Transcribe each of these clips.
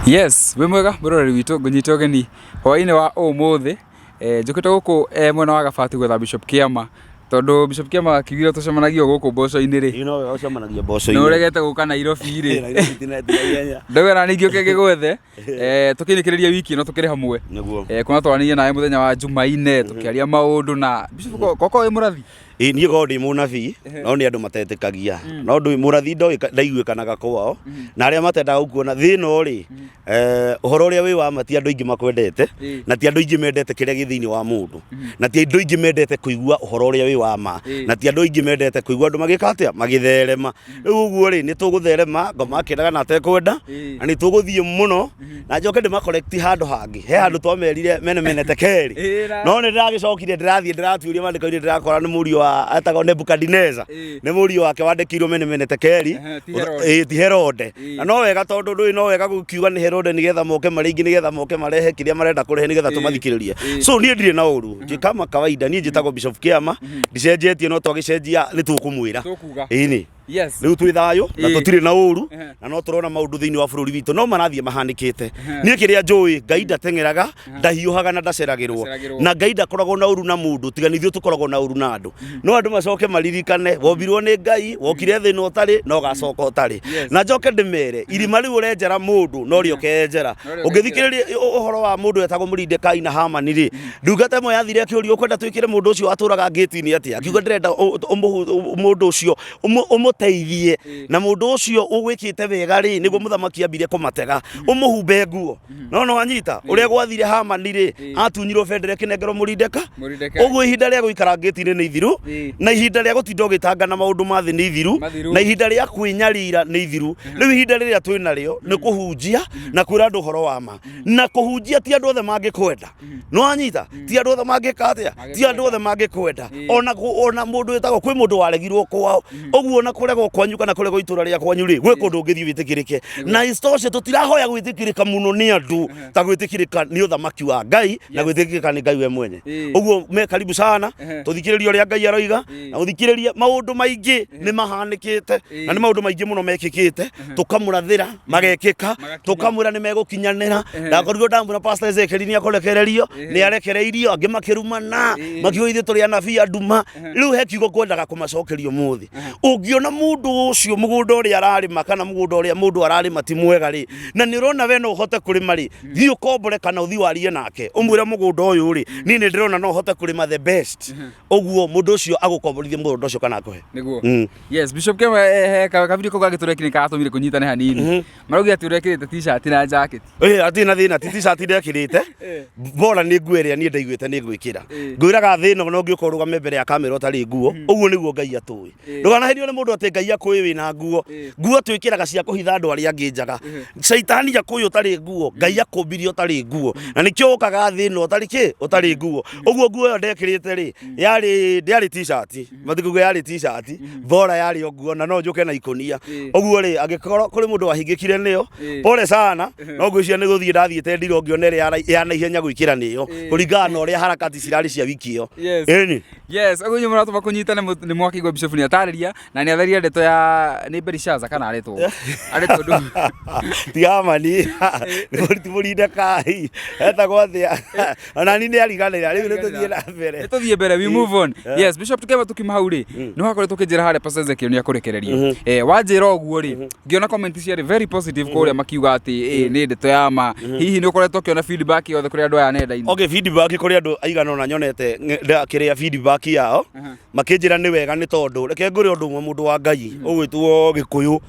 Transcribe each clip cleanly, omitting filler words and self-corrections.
Yes, wĩ mwega mũroreri witũ, ngũnyita ũgeni hwainĩ wa ũmũthĩ. Njũkĩte gũkũ mwena wa Gabati gwetha Bishop Kĩama, tondũ Bishop Kĩama akiugire tũcemanagio gũkũ mboco-inĩ rĩ. Ĩĩ no wega ũcemanagia Nĩ mboco-inĩ. ũregete gũka Nairobi rĩ. Nairobi ti na ihenya. Ndauga na ningĩ ũke ngĩgwethe. Tũkĩrĩkĩrĩria wiki ĩno tũkĩrĩ hamwe. Nĩguo. Kuona twaranĩirie nawe mũthenya wa Jumaine tũkĩaria maũndũ na Bishop koko wĩ mũrathi. Ĩĩ niĩ korwo ndĩ mũnabii no nĩ andũ matetĩkagia no ndũ mũrathi ndaiguĩkanaga kwao na arĩa matendaga gũkuona thĩ ĩno rĩ, ũhoro ũrĩa wĩ wa ma ti andũ aingĩ makwendete na ti andũ aingĩ mendete kĩrĩa gĩ thĩinĩ wa mũndũ na ti andũ aingĩ mendete kũigua ũhoro ũrĩa wĩ wa ma na ti andũ aingĩ mendete kũigua andũ magĩka atĩa, magĩtherema. Rĩu ũguo rĩ, nĩ tũgũtherema ngoma akĩendaga na atekwenda na nĩ tũgũthiĩ mũno na njoke ndĩmakorekti handũ hangĩ. He handũ twamerire mene mene tekeri no nĩ ndĩragĩcokire ndĩrathiĩ ndĩratuĩria maandĩko-inĩ ndĩrakora nĩ mũriũ wa etagwo Nebukadineza, nĩ mũriũ wake wandĩkĩirwo mene mene tekeri. Ti Herode. Ĩĩ, ti Herode. Na no wega tondũ ndũĩ no wega gũkiuga nĩ Herode nĩgetha moke marĩ aingĩ, nĩgetha moke marehe kĩrĩa marenda kũrehe nĩgetha tũmathikĩrĩrie. So niĩ ndirĩ na ũru njĩ kama kawaida, niĩ njĩtagwo Bishop Kĩama, ndicenjetie no twagĩcenjia nĩ tũkũmwĩra. Tũkuga. Ĩni. Rĩu twĩ thayũ na tũtirĩ na ũru na no tũrona maũndũ thĩinĩ wa bũrũri witũ no marathiĩ mahanĩkĩte. Niĩ kĩrĩa njũĩ, Ngai ndateng'eraga, ndahiũhaga na ndaceragĩrwo. Ndaceragĩrwo. Na Ngai ndakoragwo na ũru na mũndũ tiga nĩ ithuĩ tũkoragwo na ũru na andũ. No andũ macoke maririkane wombirwo nĩ Ngai, wokire thĩ ĩno ũtarĩ na ũgacoka ũtarĩ. Na njoke ndĩmere irima rĩu ũrenjera mũndũ no rĩo ũkeyenjera. No rĩo. Ũngĩthikĩrĩria ũhoro wa mũndũ wetagwo Mũrindekai na Hamani rĩ, ndungata ĩmwe yathire ĩkĩũria, ũkwenda twĩkĩre mũndũ ũcio watũraga ngĩti-inĩ atĩa? Akiuga ndĩrenda mũndũ ũcio ũmũteithie, na mũndũ ũcio ũgwĩkĩte wega rĩ, nĩguo mũthamaki ambire kũmatega, ũmũhumbe nguo. No no anyita ũrĩa gwathire Hamani rĩ, atunyirwo bendera ĩkĩnengerwo Mũrindeka. Mũrindekai. Ũguo ihinda rĩa gũikara ngĩti-inĩ nĩ ithiru, na ihinda rĩa gũtinda ũgĩtanga na maũndũ ma thĩ nĩ ithiru, Mathiru. na ihinda rĩa kwĩnyarira nĩ ithiru. Rĩu ihinda rĩrĩa twĩ narĩo nĩ kũhunjia na kwĩra andũ ũhoro wa ma. Na kũhunjia ti andũ othe mangĩkwenda. No anyita ti andũ othe mangĩka atĩa, ti andũ othe mangĩkwenda. Ona mũndũ wĩtagwo, kwĩ mũndũ waregirwo kwao. Ũguo ona kũregwo kwanyu kana kũregwo itũra rĩa kwanyu rĩ, gwĩ kũndũ ũngĩthiĩ wĩtĩkĩrĩke. Na isitoshe tũtirahoya gwĩtĩkĩrĩka mũno nĩ andũ ta gwĩtĩkĩrĩka nĩ ũthamaki wa Ngai na gwĩtĩkĩrĩka nĩ Ngai we mwene. Ũguo me karibu sana tũthikĩrĩrie ũrĩa Ngai aroiga na ũthikĩrĩrie maũndũ maingĩ nĩ mahanĩkĩte na nĩ maũndũ maingĩ mũno mekĩkĩte, tũkamũrathĩra magekĩka, tũkamwĩra nĩ megũkinyanĩra. Ndakorirwo ndamwĩra Pastor Ezekiel nĩ akũrekererio, nĩ arekereirio, angĩ makĩrumana makiuga ithuĩ tũrĩ anabii a nduma. Rĩu he kiugo ngwendaga kũmacokeria ũmũthĩ. Ũngĩona mũndũ ũcio mũgũnda ũrĩa ararĩma kana mũgũnda ũrĩa mũndũ ararĩma ti mwega rĩ, na nĩ ũrona we no ũhote kũrĩma rĩ, thiĩ ũkombore kana ũthiĩ warie nake ũmwĩre mũgũnda ũyũ rĩ, niĩ nĩ ndĩrona no hote kũrĩma the best. Ũguo mũndũ ũcio agũkomborithie mũgũnda ũcio kana akũhe. Nĩguo. Yes, Bishop Kema, ka video kau gagĩtũrekire nĩ karatũmire kũnyitane hanini. Marauga atĩ ũrekĩrĩte t-shirt na jacket. Ĩĩ, hatirĩ na thĩna, ti t-shirt ndekĩrĩte. Bora nĩ nguo ĩrĩa niĩ ndaiguĩte nĩ ngwĩkĩra. Ngwĩraga thĩ ĩno no ngĩũka ũrũgame mbere ya kamera ũtarĩ nguo, ũguo nĩguo Ngai atũĩ. Ndũkanaherio nĩ mũndũ atĩ Ngai akũĩ wĩna nguo. Nguo twĩkĩraga cia kũhitha andũ arĩa angĩ njaga. Caitani akũĩ ũtarĩ nguo, Ngai akũmbirie ũtarĩ nguo. Na nĩkĩo ũkaga thĩ ĩno ũtarĩ kĩ? Ũtarĩ nguo. Ũguo nguo ĩyo ndekĩrĩte rĩ, yarĩ ndĩarĩ t-shirt. Matikuga yarĩ t-shirt, bora yarĩ o nguo na no njũke na ikũnia. Ũguo rĩ, angĩkorwo kũrĩ mũndũ wahingĩkire nĩyo, pole sana, no ngwĩciria nĩ gũthiĩ ndathiĩte ndiro ngĩona ĩrĩa ya naihenya gwĩkĩra nĩyo, kũringana na ũrĩa harakati cirarĩ cia wiki ĩyo. Ĩni. Yes, ũguo inyuĩ mũratũma kũnyitana nĩ mwakĩigua Bishop nĩ atarĩria na nĩ atheria ndeto ya nĩ Belishaza kana aretwo. Aretwo ndũ. Ti Hamani, ti Mũrindekai, etagwo atĩa? Ona ni nĩ ariganĩra, rĩu nĩ tũthiĩ na mbere. Nĩ tũthiĩ mbere, we move on. Yes, Bishop, tukema tukiuma hau rĩ, nĩ wakoretwo ũkĩnjĩra harĩa Pastor Ezekiel nĩ akũrekererio. Wanjĩra ũguo rĩ, ngĩona comment ciarĩ very positive kũrĩa makiuga atĩ nĩ ndeto ya ma. Hihi nĩ ũkoretwo ũkĩona feedback yothe kũrĩ andũ aya nenda-inĩ? Okay, feedback kũrĩ andũ aigana ũna nyonete kĩrĩa feedback yao makĩnjĩra nĩ wega, nĩ tondũ reke ngwĩre ũndũ ũmwe, mũndũ wa Ngai ũgwĩtwo Gĩkũyũ,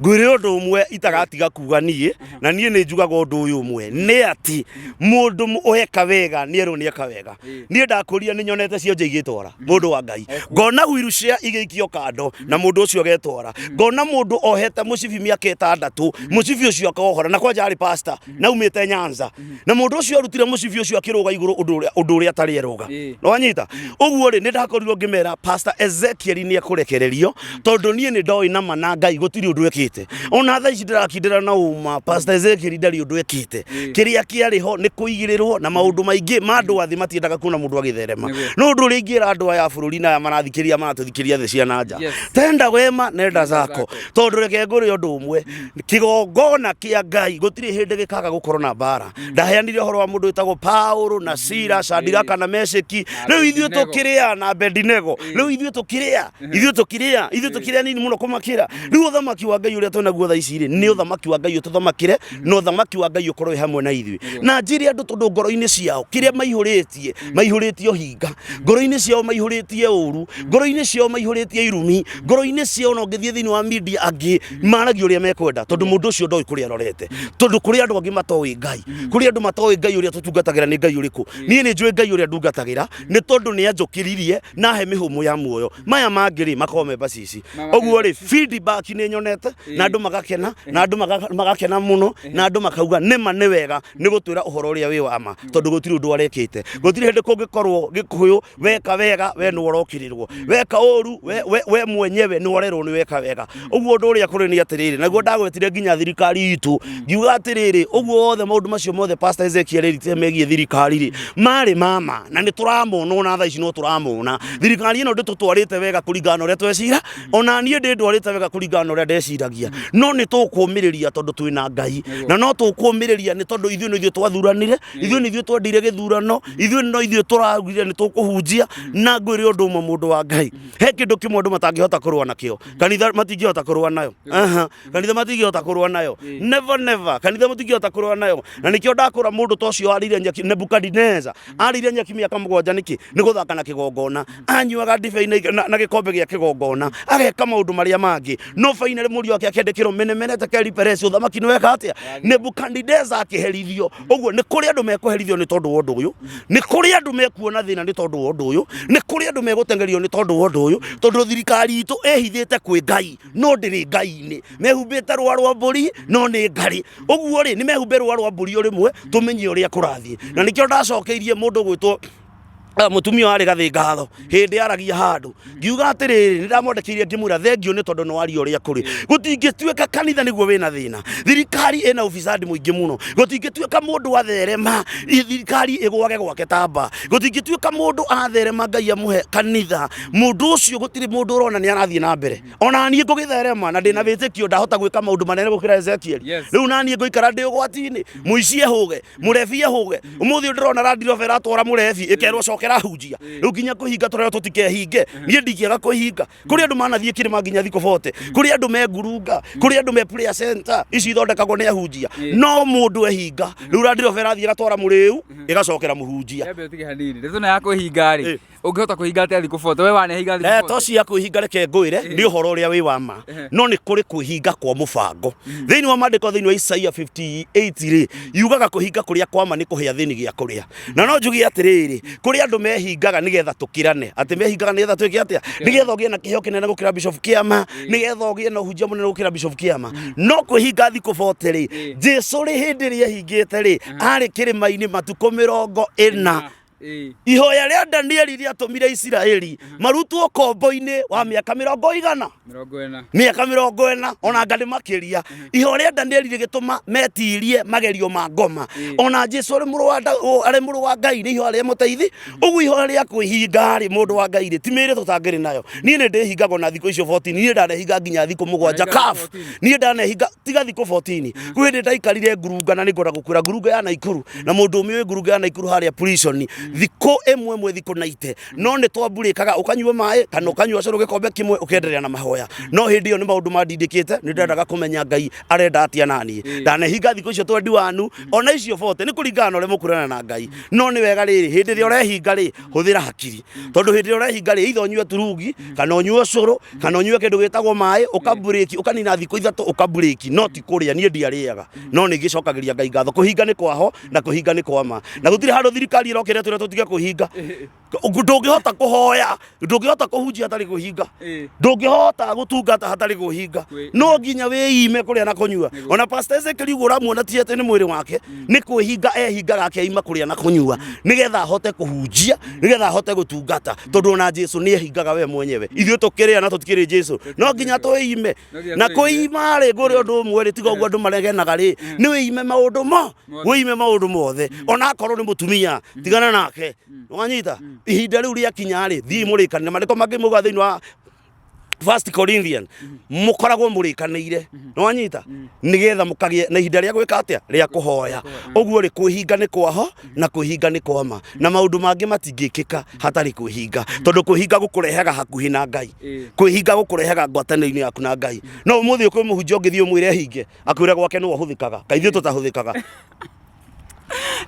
ngwĩre ũndũ ũmwe itagatiga kuga niĩ, na niĩ nĩ njugaga ũndũ ũyũ ũmwe, nĩ atĩ mũndũ ũheka wega nĩ erwo nĩ eka wega. Niĩ ndakũria nĩ nyonete cionje igĩtwara mũndũ wa Ngai, ngona wheelchair igĩikio kando na mũndũ ũcio agetwara, ngona mũndũ ohete mũcibi mĩaka 6, mũcibi ũcio akohora, na kwanja arĩ pastor na aumĩte Nyanza, na mũndũ ũcio arutire mũcibi ũcio akĩrũga igũrũ ũndũ ũrĩa atarĩ erũga. Nĩwanyita? Ũguo rĩ, nĩ ndakorirwo ngĩmera Pastor Ezekiel nĩ ekũrekererio tondũ Tondũ niĩ nĩ ndoĩ nama na Ngai gũtirĩ ũndũ ekĩte. Ona thaa ici ndĩrakindĩra na ũma, Pastor Ezekiel ndarĩ ũndũ ekĩte. Kĩrĩa kĩarĩ ho nĩ kũigĩrĩrwo na maũndũ maingĩ ma andũ a thĩ matiendaga kuona mũndũ agĩtherema. No ũndũ ũrĩa ingĩra andũ aya a bũrũri na aya marathikĩrĩria maratũthikĩrĩria thĩ cia na nja, tenda wema nenda zako. Tondũ reke ngwĩre ũndũ ũmwe, kĩgongona kĩa Ngai gũtirĩ hĩndĩ gĩkaga gũkorwo na mbara. Ndaheanire ũhoro wa mũndũ wĩtagwo Paulo na Sila, Shadiraka na Mesheki. Rĩu ithuĩ Abedinego. tũkĩrĩa na Abedinego. Rĩu ithuĩ tũkĩrĩa, ithuĩ tũkĩrĩa, ithuĩ tũkĩrĩa nini mũno kũmakĩra. Rĩu ũthamaki wa Ngai ũrĩa twĩnaguo thaa ici rĩ, nĩ ũthamaki wa Ngai ũtũthamakĩre na ũthamaki wa Ngai ũkorwo wĩ hamwe na ithuĩ. Na njĩre andũ tondũ ngoro-inĩ ciao kĩrĩa maihũrĩtie, maihũrĩtie ũhinga, ngoro-inĩ ciao maihũrĩtie ũru, ngoro-inĩ ciao maihũrĩtie irumi, ngoro-inĩ ciao ona ũngĩthiĩ thĩinĩ wa media angĩ maragia ũrĩa mekwenda tondũ mũndũ ũcio ndoĩ kũrĩa arorete. Tondũ kũrĩ andũ angĩ matoĩ Ngai, kũrĩ andũ matoĩ Ngai ũrĩa tũtungatagĩra nĩ Ngai ũrĩkũ. Niĩ nĩ njũĩ Ngai ũrĩa ndungatagĩra nĩ tondũ nĩ anjũkĩririe na he mĩhũmũ ya muoyo. Maya mangĩ rĩ makoragwo me mbacici. Ũguo rĩ feedback nĩ nyonete na andũ magakena na andũ magakena mũno na andũ makauga nĩma nĩ wega nĩ gũtwĩra ũhoro ũrĩa wĩ wa ma tondũ gũtirĩ ũndũ arekĩte. Gũtirĩ hĩndĩ kũngĩkorwo Gĩkũyũ weka wega we nĩ ũrokĩrĩrwo, weka ũru we mwenyewe nĩ ũrerwo nĩ weka wega. Ũguo ũndũ ũrĩa kũrĩ nĩ atĩrĩrĩ, naguo ndagwetire nginya thirikari itũ ngiuga atĩrĩrĩ, ũguo wothe maũndũ macio mothe Pastor Ezekiel erĩte megiĩ thirikari rĩ marĩ mama na nĩ tũramona ona thaa ici no tũramona. Thirikari ĩno ndĩtũtwarĩte wega kũringana na ũrĩa twecira, ona niĩ ndĩndwarĩte wega kũringana na ũrĩa ndeciragia, no nĩ tũkũmĩrĩria tondũ twĩna Ngai, na no tũkũmĩrĩria nĩ tondũ ithuĩ nĩ ithuĩ twathuranire, ithuĩ nĩ ithuĩ twendire gĩthurano, ithuĩ no ithuĩ tũraugire nĩ tũkũhunjia. Na ngwĩre ũndũ ũmwe mũndũ wa Ngai, he kĩndũ kĩmwe andũ matangĩhota kũrũa nakĩo, kanitha matingĩhota kũrũa nayo. Aha, kanitha matingĩhota kũrũa nayo, never never, kanitha mũtingĩhota kũrũa nayo. Na nĩkĩo ndakũra mũndũ ta ũcio warĩire nyeki, Nebukadineza arĩire nyeki mĩaka 7 nĩkĩ? Nĩ gũthaka na kĩgongona, anyuaga ndibei na gĩkombe gĩa kĩgongona, ageka maũndũ marĩa mangĩ, no finally mũriũ wake akĩandĩkĩrwo mene mene tekeri peresi, ũthamaki nĩ weka atĩa? Nebukadineza akĩherithio. Ũguo nĩ kũrĩ andũ mekũherithio nĩ tondũ wa ũndũ ũyũ, nĩ kũrĩ andũ mekuona thĩna nĩ tondũ wa ũndũ ũyũ, nĩ kũrĩ andũ megũteng'erio nĩ tondũ wa ũndũ ũyũ, tondũ thirikari itũ ĩhithĩte kwĩ Ngai no ndĩrĩ Ngai-inĩ. Mehumbĩte rũa rwa mbũri no nĩ ngarĩ. Ũguo rĩ, nĩ mehumbe rũa rwa mbũri o rĩmwe tũmenye ũrĩa kũrathiĩ. Na nĩkĩo ndacokeirie mũndũ gwĩtwo mũtumia warĩ gathĩ ngatho hĩndĩ aragia handũ ngiuga atĩrĩrĩ, nĩ ndamwandĩkĩire ngĩmwĩra thengio nĩ tondũ nĩ waria ũrĩa kũrĩ. Gũtingĩtuĩka kanitha nĩguo wĩna thĩna, thirikari ĩna ufisadi mũingĩ mũno. Gũtingĩtuĩka mũndũ atherema thirikari ĩgwage gwake tamba. Gũtingĩtuĩka mũndũ atherema Ngai amũhe kanitha, mũndũ ũcio gũtirĩ mũndũ ũrona nĩ arathiĩ na mbere. Ona niĩ ngũgĩtherema na ndĩna wĩtĩkio ndahota gwĩka maũndũ manene gũkĩra Ezekiel. Rĩu na niĩ ngũikara ndĩ ũgwati-inĩ, mũici ehũge, mũrebi ehũge. Ũmũthĩ ndĩrona Land Rover ĩratwara mũrebi ĩkerwo cokera hunjia. Rĩu nginya kũhinga tũrerwo tũtikehinge. Niĩ ndingĩaga kwĩhinga. Kũrĩ andũ manathiĩ kĩrĩma nginya thikũ 40. Kũrĩ andũ me ngurunga, kũrĩ andũ me prayer center ici ithondekagwo nĩ ahunjia. No mũndũ ehinga. Rĩu Land Rover ĩrathiĩ ĩgatwara mũrĩu ĩgacokera mũhunjia. Yambe ũtige hanini. Ndeto ĩno ya kwĩhinga rĩ, Ũngĩhota kwĩhinga atĩa thikũ 40? We wanehinga thikũ Eh, 40? to cia kwĩhinga reke ngwĩre nĩ ũhoro ũrĩa wĩ wa ma no nĩ kũrĩ kwĩhinga kwa mũbango thĩinĩ wa maandĩko thĩinĩ wa Isaia 58 rĩ yugaga kwĩhinga kũrĩa kwa ma nĩ kũhe athĩni gĩa kũrĩa na no njuge atĩrĩrĩ kũrĩ andũ mehingaga nĩgetha tũkĩrane atĩ mehingaga nĩgetha twĩke atĩa nĩgetha ũgĩe na kĩheo kĩnene gũkĩra Bishop Kĩama nĩgetha ũgĩe na ũhunjia mũnene gũkĩra Bishop Kĩama no kwĩhinga thikũ 40 rĩ Jesu rĩ hĩndĩ ĩrĩa ehingĩte rĩ arĩ kĩrĩma-inĩ matukũ 40. Ihoya rĩa Danieli rĩatũmire Isiraeli marutwo kombo-inĩ wa mĩaka mĩrongo igana, 40. Mĩaka 40 ona anga nĩ makĩria. Ihoya rĩa Danieli rĩgĩtũma metirie magerio ma ngoma. Ona Jesu arĩ mũrũ wa arĩ mũrũ wa Ngai nĩ ihoya rĩa mũteithi. Ũguo ihoya rĩa kwĩhinga rĩ mũndũ wa Ngai rĩ ti mĩĩrĩ tũtangĩrĩ nayo. Niĩ nĩ ndĩhingagwo na thikũ icio 14, niĩ ndanehinga nginya thikũ 7 Ũrehinga kaf. 14? Niĩ ndanehinga tiga thikũ 14. Kwĩ hĩndĩ ndaikarire ngurunga na nĩngwenda gũkwĩra ngurunga ya Naikuru na mũndũ ũmwe wĩ ngurunga ya Naikuru harĩa prison thikũ ĩmwe ĩmwe thikũ 90 no nĩ twamburĩkaga ũkanyua maĩ kana ũkanyua cũrũ gĩkombe kĩmwe ũkenderea na mahoya no hĩndĩ ĩyo nĩ maũndũ mandindĩkĩte nĩ ndendaga kũmenya Ngai arenda atĩa naniĩ ndanehinga thikũ icio 21 ona icio 40 nĩ kũringana na ũrĩa mũkũrana na Ngai no nĩ wega rĩrĩ hĩndĩ ĩrĩa ũrehinga rĩ hũthĩra hakiri tondũ hĩndĩ ĩrĩa ũrehinga rĩ either ũnyue turungi kana ũnyue ũcũrũ kana ũnyue kĩndũ gĩtagwo maĩ ũkaburĩki ũkanina thikũ 3 ũkaburĩki no ti kũrĩa niĩ ndiarĩaga no nĩ ngĩcokagĩria Ngai ngatho kũhinga nĩ kwaho na kũhinga nĩ kwa ma na gũtirĩ handũ thirikari ĩrokĩre twĩre. na tũtige kwĩhinga. Ndũngĩhota kũhoya, ndũngĩhota kũhunjia hatarĩ kwĩhinga. Ndũngĩhota gũtungata hatarĩ kwĩhinga. No nginya wĩime kũrĩa na kũnyua. Ona Pastor Ezekiel ũguo ũramuona ti atĩ nĩ mwĩrĩ wake, nĩ kwĩhinga ehingaga akeima kũrĩa na kũnyua nĩgetha ahote kũhunjia, nĩgetha ahote gũtungata, tondũ ona Jesu nĩ ehingaga we mwenyewe. Ithuĩ tũkĩrĩa na tũtikĩrĩ Jesu, no nginya twĩime. Na kwĩima rĩ, ngũrĩ ũndũ ũmwe rĩ, tiga ũguo andũ maregenaga rĩ, nĩ wĩime maũndũ mo, wĩime maũndũ mothe, ona akorwo nĩ mũtumia, tigana nake. Wanyita? Ihinda rĩu rĩakinya rĩ, thiĩ mũrĩkanĩre. Maandĩko mangĩ mauga thĩinĩ wa First Corinthian mũkoragwo mũrĩkanĩire. Nĩwanyita? Nĩgetha mũkagĩe na ihinda rĩa gwĩka atĩa? Rĩa kũhoya. Ũguo rĩ, kwĩhinga nĩ kwaho na kwĩhinga nĩ kwama, na maũndũ mangĩ matingĩkĩka hatarĩ kwĩhinga, tondũ kwĩhinga gũkũrehaga hakuhĩ na Ngai, kwĩhinga gũkũrehaga ngwatanĩro-inĩ yaku na Ngai. No ũmũthĩ kwĩ mũhunjia ũngĩthiĩ ũmwĩre ehinge, akwĩre gwake nĩwe ũhũthĩkaga, kaĩ ithuĩ tũtahũthĩkaga?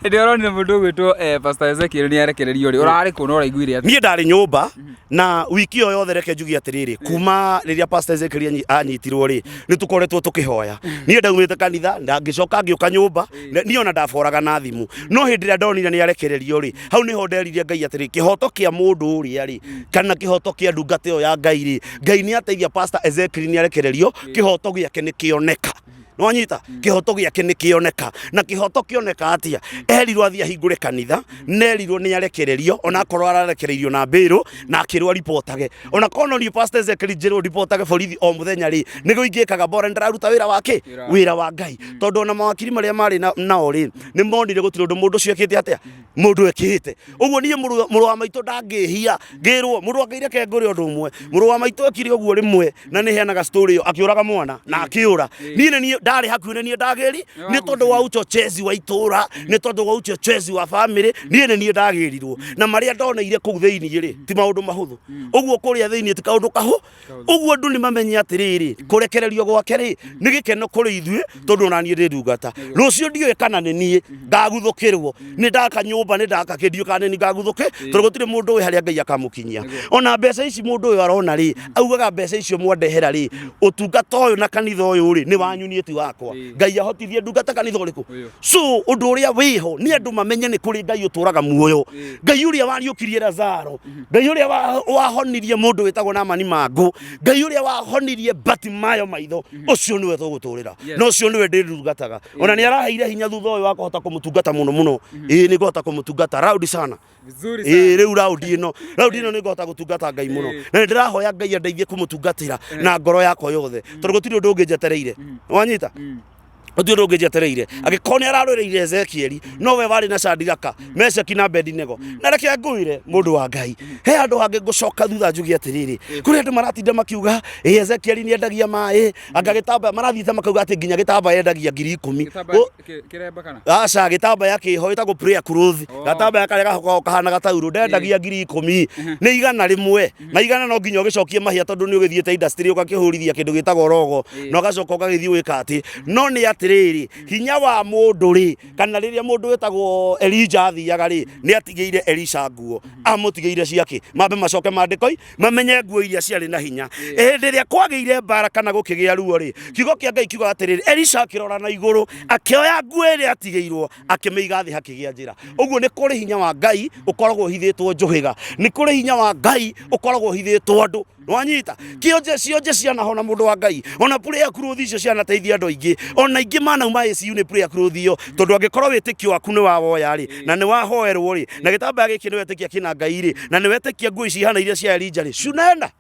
Hĩndĩ ĩrĩa ũronire mũndũ ũgwĩtwo Pastor Ezekiel nĩ arekererio rĩ, ũrarĩ kũ na ũraiguire atĩa? Niĩ ndarĩ nyũmba na wiki ĩyo yothe, reke njuge atĩrĩrĩ, kuma rĩrĩa Pastor Ezekiel anyitirwo rĩ, nĩ tũkoretwo tũkĩhoya. Niĩ ndaumĩte kanitha na ngĩcoka ngĩũka nyũmba, niĩ ona ndaboraga na thimũ, no hĩndĩ ĩrĩa ndonire nĩ arekererio rĩ, hau nĩho nderire Ngai atĩrĩ, kĩhoto kĩa mũndũ ũrĩa rĩ, kana kĩhoto kĩa ndungata ĩyo ya Ngai rĩ, Ngai nĩ ateithia Pastor Ezekiel nĩ arekererio, kĩhoto gĩake nĩ kĩoneka. Nĩwanyita? Kĩhoto gĩake nĩ kĩoneka. Na kĩhoto kĩoneka atĩa? Erirwo athiĩ ahingũre kanitha, nerirwo nĩ arekererio, ona akorwo ararekereirio na mbĩrũ, na akĩrwo aripotage. Ona korwo no niĩ Pastor Ezekiel njĩrwo ndipotage borithi o mũthenya rĩ, nĩguo ingĩkaga, bora nĩndĩraruta wĩra wa kĩ? Wĩra wa Ngai. Tondũ ona mawakiri marĩa marĩ nao rĩ, nĩ monire gũtirĩ ũndũ mũndũ ũcio ekĩte atĩa? Mũndũ ekĩte. Ũguo niĩ mũrũ wa maitũ ndangĩhia, ngĩrwo, mũrũ wa Ngai reke ngũre ũndũ ũmwe. Mũrũ wa maitũ ekire ũguo rĩmwe, na nĩ heanaga story ĩyo, akĩũraga mwana na akĩũra. Niĩ nĩ niĩ ndarĩ hakuhĩ, nĩ niĩ ndagĩri, nĩ tondũ wa uchochezi wa itũra, nĩ tondũ wa uchochezi wa family, niĩ nĩ niĩ ndagĩrirwo. Na marĩa ndoneire kũu thĩinĩ rĩ, ti maũndũ mahũthũ. Ũguo kũrĩa thĩinĩ ti kaũndũ kahũ. Ũguo andũ nĩ mamenye atĩrĩrĩ, kũrekererio gwake rĩ, nĩ gĩkeno kũrĩ ithuĩ, tondũ ona niĩ ndĩ ndungata. Rũciũ ndiũĩ kana nĩ niĩ ngaguthũkĩrwo, nĩ ndaka nyũmba, nĩ ndaka kĩ, ndiũĩ kana nĩ niĩ ngaguthũkĩ, tondũ gũtirĩ mũndũ ũĩ harĩa Ngai akamũkinyia. Ona mbeca ici mũndũ ũyũ arona rĩ, augaga mbeca icio mwandehera rĩ, ũtungata ũyũ na kanitha ũyũ rĩ, nĩ wanyu niĩ ti wakwa. Ngai ahotithie ndungata kanitha ũrĩkũ? So ũndũ ũrĩa wĩho nĩ andũ mamenye nĩ kũrĩ Ngai ũtũraga muoyo, Ngai ũrĩa wariũkirie Lazaro, Ngai ũrĩa wahonirie mũndũ wĩtagwo Naamani mangũ, Ngai ũrĩa wahonirie Batimayo maitho, ũcio nĩwe tũgũtũrĩra, na ũcio nĩwe ndĩrungataga. Ona nĩ araheire hinya thutha ũyũ wa kũhota kũmũtungata mũno mũno. Ĩĩ, nĩ ngũhota kũmũtungata raundi sana. Vizuri Ĩĩ, rĩu raundi ĩno nĩ ngũhota gũtungata Ngai mũno, na nĩ ndĩrahoya Ngai andeithie kũmũtungatĩra na ngoro yakwa yothe, tondũ gũtirĩ ũndũ ũngĩ njetereire. Wanyita? Gũtirĩ ũndũ ũngĩ njetereire. Angĩkorwo nĩ ararũĩrĩire Ezekieli, nowe warĩ na Shadiraka, Meshaki na Abedinego. Na reke ngwĩre mũndũ wa Ngai, he handũ hangĩ ngũcoka thutha njuge atĩrĩrĩ, kũrĩ andũ maratinda makiuga ĩ Ezekieli nĩ endagia maĩ, anga gĩtambaya, marathiĩte makauga atĩ nginya gĩtambaya endagia 10,000. Kĩremba kana? Aca, gĩtambaya kĩho ĩtagwo prayer cloth. Gatambaya karĩa gakoragwo kahana gataurũ, ndendagia 10,000, nĩ 100. Na 100 no nginya ũgĩcokie mahĩa, tondũ nĩ ũgĩthiĩte industry ũgakĩhũrithia kĩndũ gĩtagwo rogo, na ũgacoka ũgagĩthiĩ gwĩka atĩ. No nĩ atĩrĩrĩ, hinya wa mũndũ rĩ, kana rĩrĩa mũndũ wĩtagwo Elijah athiaga rĩ, nĩ atigĩire Elisha nguo, amũtigĩire ciake, mambe macoke maandĩko mamenye nguo iria ciarĩ na hinya. Hĩndĩ ĩrĩa kwagĩire mbara kana gũkĩgĩa ruo rĩ, kiugo kĩa Ngai kiugaga atĩrĩrĩ, Elisha akĩrora na igũrũ, akĩoya nguo ĩrĩa atigĩirwo, akĩmĩiga thĩ, hakĩgĩa njĩra. Ũguo nĩ kũrĩ hinya wa Ngai ũkoragwo ũhithĩtwo njũhĩga, nĩ kũrĩ hinya wa Ngai ũkoragwo ũhithĩtwo andũ. Wanyita? Kĩonje cionje cianahona mũndũ wa Ngai, ona prayer cloth icio cianateithia andũ aingĩ, ona aingĩ manauma ICU nĩ prayer cloth ĩyo, tondũ angĩkorwo wĩtĩkio waku nĩ wawoya rĩ, na nĩ wahoerwo rĩ, na gĩtambaya gĩkĩ nĩ wetĩkia kĩna Ngai rĩ, na nĩ wetĩkia nguo ici ihana iria cia Elijah rĩ, si unaenda?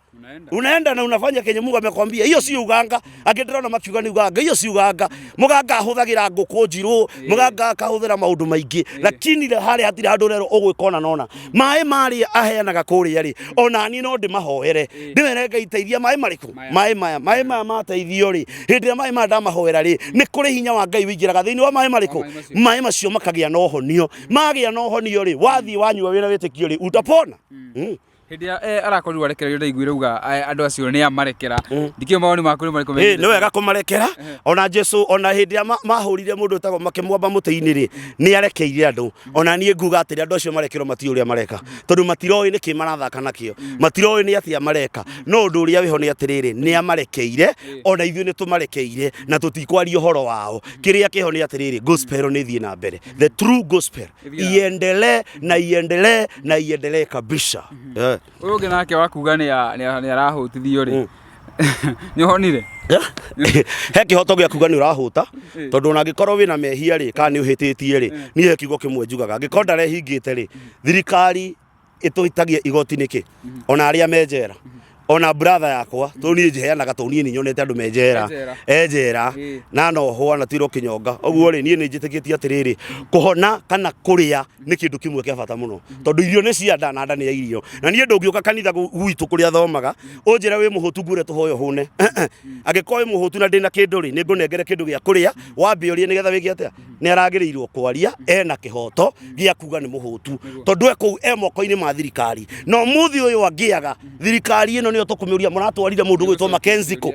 Unaenda na unafanya kenye Mungu amekwambia. Hiyo si uganga. Angĩ ndĩrona makiuga nĩ uganga. Hiyo si uganga. Mũganga ahũthagĩra ngũkũ njirũ, mũganga akahũthĩra maũndũ maingĩ, lakini harĩa hatirĩ handũ ũrerwo ũgwĩka ona nona. Maĩ marĩa aheanaga kũrĩa rĩ, ona niĩ no ndĩmahoere, ndĩmere Ngai teithia maĩ marĩkũ? Maĩ maya. Maĩ maya mateithio rĩ, hĩndĩ ĩrĩa maĩ maya ndamahoera rĩ, nĩ kũrĩ hinya wa Ngai ũingĩraga thĩinĩ wa maĩ marĩkũ? Maĩ macio makagĩa na ũhonio. Magĩa na ũhonio rĩ, wathiĩ wanyua wĩna wĩtĩkio rĩ, utapona. Hĩndĩ ya arakorirwo arekererio ndaiguire uga andũ acio nĩ amarekera. Ndikĩũĩ mawoni maku nĩ marĩkũ megiĩ Ĩ, nĩ wega kũmarekera. Ona Jesu, ona hĩndĩ ĩrĩa mahũrire mũndũ wĩtagwo makĩmwamba mũtĩ-inĩ rĩ, nĩ arekeire andũ. Ona niĩ nguga atĩrĩ, andũ acio marekerwo matiũĩ ũrĩa mareka, tondũ matiroĩ nĩkĩ marathaka nakĩo, matiroĩ nĩ atĩa mareka. No ũndũ ũrĩa wĩho nĩ atĩrĩrĩ, nĩ amarekeire, ona ithuĩ nĩ tũmarekeire na tũtikwaria ũhoro wao. Kĩrĩa kĩho nĩ atĩrĩrĩ, gospel nĩ ĩthiĩ na mbere, the true gospel iendelee na iendelee na iendelee kabisa. Ũyũ ũngĩ nake wa kuga nĩ arahũtithio rĩ, nĩ ũhonire? He kĩhoto gĩa kuga nĩ ũrahũta, tondũ ona angĩkorwo wĩna mehia rĩ, kana nĩ ũhĩtĩtie rĩ, niĩ he kiugo kĩmwe njugaga, angĩkorwo ndarehingĩte rĩ, thirikari ĩtũitagia igoti nĩkĩ? Ona arĩa me njera, ona brother yakwa, tondũ niĩ njeanaga, tondũ niĩ nĩ nyonete andũ me njera. E njera. E njera. Na nohwo na tuirwo kĩnyonga ũguo rĩ, niĩ nĩ njĩtĩkĩtie atĩrĩrĩ, kũhona kana kũrĩa nĩ kĩndũ kĩmwe kĩa bata mũno, tondũ irio nĩ cia nda na nda nĩ ya irio. Na niĩ ndũngĩũka kanitha gwitũ kũrĩa thomaga ũnjĩre wĩ mũhũtu ngwĩre tũhoe ũhũne. Angĩkorwo wĩ mũhũtu na ndĩna kĩndũ rĩ, nĩ ngũnengere kĩndũ gĩa kũrĩa wambe ũrĩe nĩgetha wĩke atĩa. Nĩ aragĩrĩirwo kwaria, ena kĩhoto gĩa kuga nĩ mũhũtu, tondũ e kũu e moko-inĩ ma thirikari. Na ũmũthĩ ũyũ angĩaga, thirikari ĩno nĩyo tũkũmĩũria, mũratwarire mũndũ gwĩtwo Mackenzie kũ?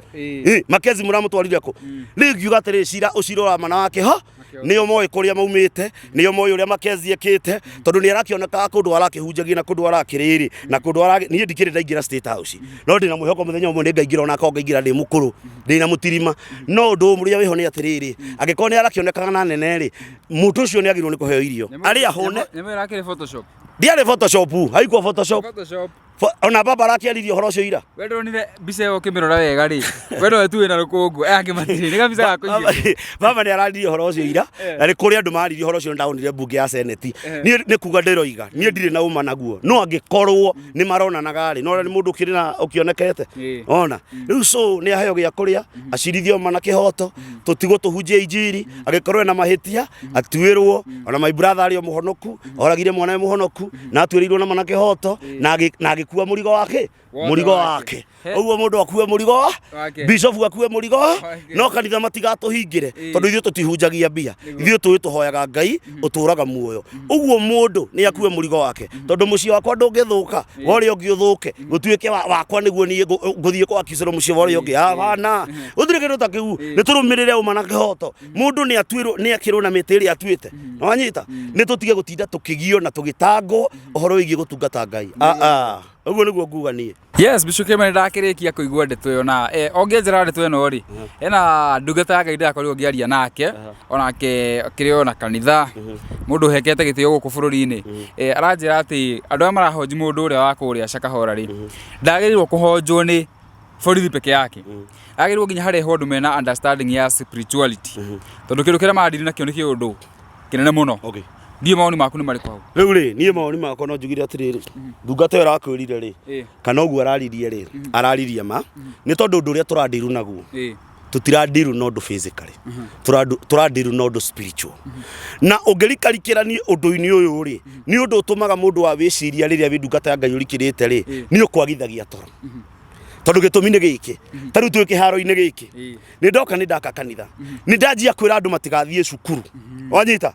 Mackenzie mũramũtwarire kũ? Rĩu ngiuga atĩrĩrĩ, cira ũcira wa mana wa kĩho, nĩo moĩ kũrĩa maumĩte, nĩo moĩ ũrĩa Mackenzie ekĩte, tondũ nĩ arakĩonekaga kũndũ arakĩhunjagia na kũndũ arakĩrĩrĩ na kũndũ niĩ ndikĩrĩ ndaingĩra State House, no ndĩna mwĩhoko mũthenya ũmwe nĩ ngaingĩra, onakwa ngaingĩra ndĩ mũkũrũ, ndĩna mũtirima. No ũndũ ũrĩa wĩho nĩ atĩrĩrĩ, angĩkorwo nĩ arakĩonekaga na nene rĩ, mũndũ ũcio nĩ agĩrĩirwo nĩ kũheo irio arĩa ahũne. Nyamũ ĩyo ĩrakĩrĩ Photoshop. Ndiarĩ Photoshop, haikuo Photoshop. Photoshop. Ona baba arakĩaririe ũhoro ũcio ira. We ndonire mbica ĩyo ũkĩmĩrora wega rĩ, we nowe tu wĩna rũkũngũ, aya angĩ matirĩ, nĩ kabica ga kũigĩrĩra. Baba nĩ araririe ũhoro ũcio ira, na nĩ kũrĩ andũ maririe ũhoro ũcio, ndonire mbunge ya seneti. Niĩ nĩ kuga ndĩroiga, niĩ ndirĩ na ũma naguo, no angĩkorwo nĩ maronanaga rĩ, no nĩ mũndũ ũkĩrĩ na ũkĩonekete. Ona rĩu so nĩ aheo gĩa kũrĩa, acirithio ma na kĩhoto, tũtigwo tũhunjie injiri, angĩkorwo ena mahĩtia atuĩrwo. Ona my brother arĩ o mũhonoku, oragire mwana e mũhonoku na atuĩrĩirwo na ma na kĩhoto na agĩkua mũrigo wake. Wothe Mũrigo wake. Wake ũguo mũndũ akue mũrigo wa Wake. Bishop akue mũrigo wa Wake. no kanitha matigatũhingĩre, tondũ ithuĩ tũtihunjagia mbia, ithuĩ tũĩ tũhoyaga Ngai ũtũraga muoyo. Ũguo mũndũ nĩ akue mũrigo wake, tondũ mũciĩ wakwa ndũngĩthũka wa ũrĩa ũngĩ ũthũke gũtuĩke wakwa nĩguo niĩ ngũthiĩ kwakicĩrwo mũciĩ wa ũrĩa ũngĩ. Hapana, gũtirĩ kĩndũ ta kĩu. Nĩ tũrũmĩrĩre ũma na kĩhoto. Mũndũ nĩ atuĩrwo, nĩ akĩrwo na mĩtĩ ĩrĩa atuĩte. Nĩwanyita? Nĩ tũtige gũtinda tũkĩgio na tũgĩtangwo ũhoro wĩgiĩ gũtungata Ngai. Ah, ah. Ũguo nĩguo nguga niĩ. Yes, Bishop Kĩmani, ndakĩrĩkia kũigua ndeto ĩyo na ũngĩnjĩra ndeto ĩno rĩ, ena ndungata ya Ngai ndĩrakorirwo ngĩaria nake, onake kĩrĩ ona kanitha, mũndũ ũhekete gĩtĩo gũkũ bũrũri-inĩ. Aranjĩra atĩ andũ aya marahonji mũndũ ũrĩa wa kũrĩa Shakahola rĩ, ndagĩrĩirwo kũhonjwo nĩ borithi peke yake, agĩrĩirwo nginya harehwo andũ mena understanding ya spirituality, tondũ kĩndũ kĩrĩa maradiri nakĩo nĩ kĩũndũ kĩnene mũno. Ndiũĩ mawoni maku nĩ marĩkũ hau. Rĩu rĩ, niĩ mawoni makwa no njugire atĩrĩrĩ, ndungata ĩyo ĩrakwĩrire rĩ, kana ũguo araririe rĩ, araririe ma, nĩ tondũ ũndũ ũrĩa tũrandiru naguo, tũtirandiru na ũndũ physically, tũrandiru na ũndũ spiritual. Na ũngĩrikarikĩra niĩ ũndũ-inĩ ũyũ rĩ, nĩ ũndũ ũtũmaga mũndũ wa wĩciria rĩrĩa wĩ ndungata ya Ngai ũrikĩrĩte rĩ, nĩ ũkwagithagia toro. Tondũ gĩtũmi nĩ gĩkĩ, ta rĩu twĩ kĩharo-inĩ gĩkĩ, nĩ ndoka nĩ ndaka kanitha, nĩ ndanjia kwĩra andũ matigathiĩ cukuru, wanyita,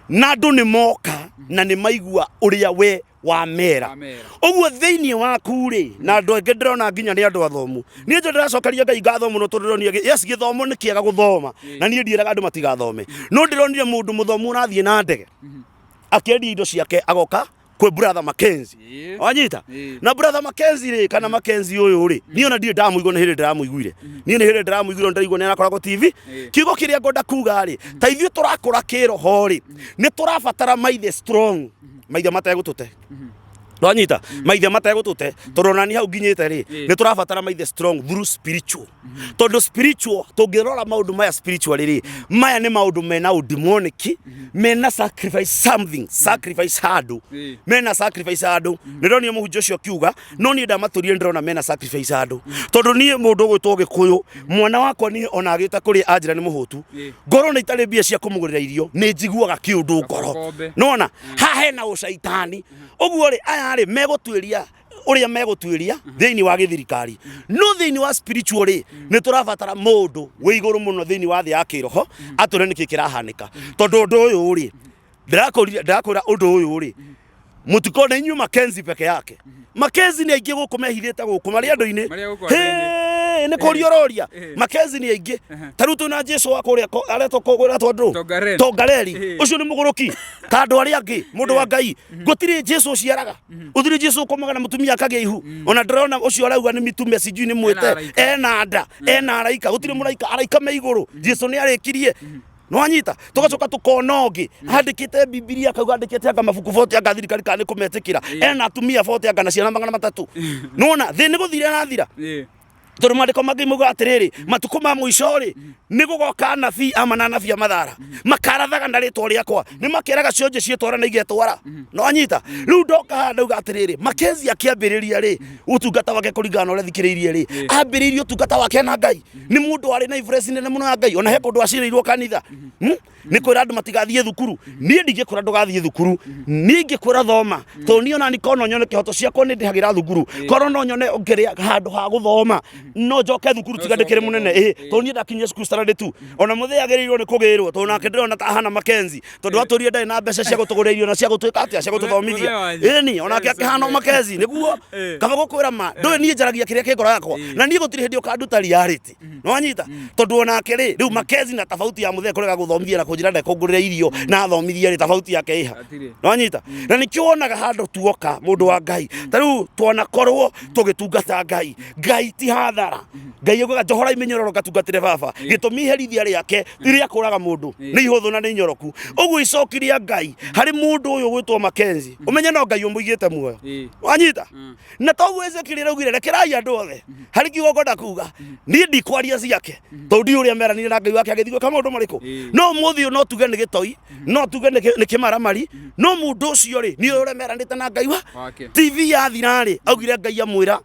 na andũ nĩ moka na nĩ maigua ũrĩa we wamera. Wamera. Ũguo thĩinĩ waku rĩ, na andũ aingĩ ndĩrona nginya nĩ andũ athomu. Niĩ njo ndĩracokeria Ngai ngatho mũno, tondũ ndĩronire yes, gĩthomo nĩ kĩega gũthoma, na niĩ ndiĩraga andũ matigathome, no ndĩronire mũndũ mũthomu ũrathiĩ na ndege akĩendia indo ciake agoka kwĩ brother Mackenzie. Wanyita? Na brother Mackenzie rĩ, kana Mackenzie ũyũ rĩ, niĩ ona ndirĩ ndamũigua, nĩ hĩndĩ ndĩramũiguire. Niĩ nĩ hĩndĩ ndĩramũiguire, ndĩraigua nĩ arakoragwo TV. Kiugo kĩrĩa ngwenda kuga rĩ, ta ithuĩ tũrakũra kĩroho rĩ, nĩ tũrabatara maithe strong, maithe mategũtũte. Wanyita? Maithe mategũtũte, tondũ ona niĩ hau nginyĩte rĩ, nĩ tũrabatara maithe strong through spiritual. Tondũ spiritual, tũngĩrora maũndũ maya spiritually rĩ, maya nĩ maũndũ mena ũndemonic, mena sacrifice something, sacrifice handũ, mena sacrifice handũ. Nĩ ndonire mũhunjia ũcio akiuga, no niĩ ndamatũrire, ndĩrona mena sacrifice handũ. Tondũ niĩ mũndũ ũgwĩtwo Gĩkũyũ, mwana wakwa niĩ ona agĩta kũrĩa anjĩra nĩ mũhũtu, ngorwo nĩ itarĩ mbia cia kũmũgũrĩra irio, nĩ njiguaga kĩũndũ ngoro. Gakombe. Nona haha hena ũcaitani. Ũguo rĩ, aya rĩ megũtuĩria ũrĩa megũtuĩria thĩinĩ wa gĩthirikari, no thĩinĩ wa spiritual rĩ, nĩ tũrabatara mũndũ wĩ igũrũ mũno thĩinĩ wa thĩ ya kĩroho atwĩre nĩkĩ kĩrahanĩka. Tondũ ũndũ ũyũ rĩ, ndĩrakwĩra ũndũ ũyũ rĩ, Mũtikone inyuĩ Mackenzie peke yake. Mackenzie nĩ aingĩ gũkũ mehithĩte gũkũ marĩ andũ-inĩ. Marĩ gũkũ andũ-inĩ. Hĩ, nĩ kũria ũroria. Mackenzie nĩ aingĩ. Ta rĩu twĩna Jesu wa kũrĩa aretwo aretwo ndũ? Tongareri. Tongareri. Eh. Ũcio nĩ mũgũrũki ta andũ arĩa angĩ. Mũndũ wa Ngai, gũtirĩ Jesu ũciaraga, gũtirĩ Jesu ũkomaga na mũtumia akagĩa ihu. Ona ndĩrona ũcio arauga nĩ mitume, sijui nĩ mwĩte. Araika. Ena nda, ena araika. Gũtirĩ mũraika, araika me igũrũ. Jesu nĩ arĩkirie. Nĩwanyita? Tũgacoka tũkona ũngĩ andĩkĩte Bibilia, akauga andĩkĩte anga mabuku 40, anga thirikari kana nĩ kũmetĩkĩra, ena atumia 40, anga na ciana 300. Nĩwona thĩ nĩ gũthira ĩrathira? Tondũ maandĩko mangĩ mauga atĩrĩrĩ, matukũ ma mũico rĩ, nĩ gũgoka anabii ama na anabii a mathara, makarathaga na rĩtwa rĩakwa, nĩ makeraga cionje ciĩtwara na igetwara. No anyita rĩu ndoka haha ndauga atĩrĩrĩ, Mackenzie akĩambĩrĩria rĩ ũtungata wake, kũringana na ũrĩa thikĩrĩirie rĩ, ambĩrĩirie ũtungata wake na Ngai. Nĩ mũndũ warĩ na influence nene mũno ya Ngai. Ona he kũndũ acirĩirwo kanitha. Nĩ kwĩra andũ matigathiĩ thukuru. Niĩ ndingĩkwĩra ndũgathiĩ thukuru, niĩ ingĩkwĩra thoma, tondũ niĩ ona korwo no nyone kĩhoto ciakwa nĩ ndĩhagĩra thukuru, korwo no nyone ngĩrĩa handũ ha gũthoma no njoke thukuru, tiga ndĩkĩrĩ mũnene. Ĩ tondũ niĩ ndakinyia cukuru standard 2. Ona mũthee agĩrĩirwo nĩ kũgĩrwo, tondũ nake ndĩrona ta ahana Mackenzie, tondũ atũrire ndarĩ na mbeca cia gũtũgũrĩra irio na cia gũtwĩka atĩa, cia gũtũthomithia. Mũthee wanyu. Ĩni onake akĩhana o Mackenzie nĩguo. Kaba gũkwĩra ma ndũĩ, niĩ njaragia kĩrĩa kĩ ngoro yakwa, na niĩ gũtirĩ hĩndĩ ũkanduta reality. Nĩwanyita? Tondũ onake rĩ, rĩu Mackenzie na tofauti ya mũthee kũrega gũthomithia na kũnjĩra ndekũngũrĩra irio na athomithie rĩ, tofauti yake ĩha? Hatirĩ. Nĩwanyita? Na nĩkĩo wonaga handũ tuoka, mũndũ wa Ngai, ta rĩu twanakorwo tũgĩtungata Ngai, Ngai ti hathara. Ngai augaga njohorai mĩnyororo ngatungatĩre baba. Gĩtũmi iherithia rĩake ti rĩa kũraga mũndũ, nĩ ihũthũ na nĩ inyoroku. Ũguo icoki rĩa Ngai harĩ mũndũ ũyũ gwĩtwo Mackenzie, ũmenye no Ngai ũmũigĩte muoyo. Wanyita? Na toguo Ezekiel araugire, rekerai andũ othe. Harĩ kiugo ngwenda kuga, niĩ ndikwaria ciake tondũ ndiũĩ ũrĩa meranire na Ngai wake agĩthiĩ gwĩka maũndũ marĩkũ. No ũmũthĩ ũyũ no tuge nĩ gĩtoi, no tuge nĩ kĩmaramari, no mũndũ ũcio rĩ, nĩ ũrĩa meranĩte na Ngai wa Wake. TV yathira rĩ, augire Ngai amwĩra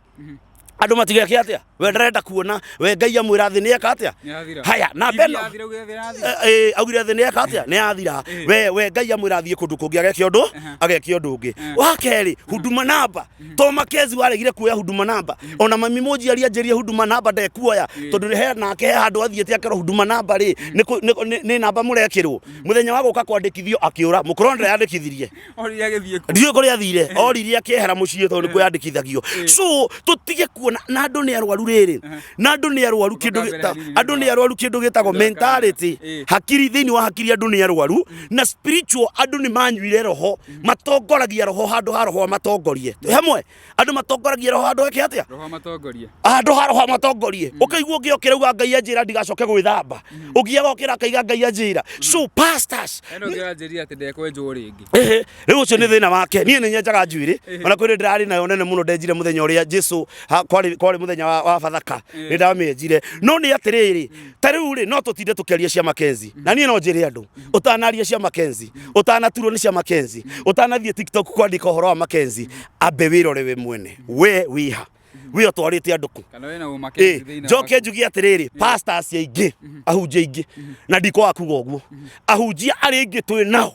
andũ matigeke atĩa, we ndarenda kuona we Ngai amwĩra thĩ nĩ eka atĩa. Nĩyathira. Haya na TV mbeno yathira, uge thĩ yathira. Augire thĩ nĩ eka atĩa, nĩ yathira. We Ngai amwĩra athiĩ kũndũ kũngĩ ageke ũndũ, ageke ũndũ ũngĩ. Wa kerĩ, huduma namba, to Mackenzie waregire kuoya huduma namba, ona mami mũnjiari anjĩrie huduma namba ndekuoya, tondũ he nake he handũ athiĩte akerwo huduma namba rĩ nĩ namba mũrekĩrwo mũthenya wa gũka kwandĩkithio, akĩũra mũkũrũ ndeyandĩkithirie. Orire agĩthiĩ kũ? Ndiũĩ kũrĩa athire, oririe akĩehera mũciĩ tondũ nĩ kwĩyandĩkithagio. So tũtige kuona na andũ nĩ arwaru rĩrĩ, na andũ nĩ arwaru kĩndũ mbere hanini. Andũ nĩ arwaru kĩndũ gĩtagwo Nĩ ũndũ wa mentality. kamera. Hakiri, thĩinĩ wa hakiri andũ nĩ arwaru, na spiritual andũ nĩ manyuire roho, matongoragia roho handũ ha roho amatongorie. Twĩ hamwe? Andũ matongoragia roho handũ heke atĩa? Roho amatongorie. Handũ ha roho amatongorie. Ũkaigua ũngĩ okĩra uga Ngai anjĩra ndigacoke gwĩthamba, ũngĩ agokĩra akaiga Ngai anjĩra. So pastors Eno ũngĩ aranjĩrire atĩ ndekwenjwo rĩngĩ. Ehe, rĩu ũcio nĩ thĩna wake. Niĩ nĩ nyenjaga njuĩrĩ, ona kwĩ ndĩrarĩ nayo nene mũno, ndenjire mũthenya ũrĩa Jesu kwarĩ mũthenya wa Bathaka, nĩ ndamĩenjire. No nĩ atĩrĩrĩ, ta rĩu rĩ, no tũtinde tũkĩaria cia Mackenzie, na niĩ no njĩre andũ, ũtanaria cia Mackenzie, ũtanaturwo nĩ cia Mackenzie, ũtanathiĩ TikTok kwandĩka ũhoro wa Mackenzie, ambe wĩrore we mwene, we wĩha, we ũtwarĩte andũ kũ? Kana wĩna ũmakenzi thĩinĩ Njoke waku. njuge atĩrĩrĩ, pastors aingĩ, ahunjia aingĩ, na ndikwaga kuga ũguo, ahunjia arĩa aingĩ twĩ nao,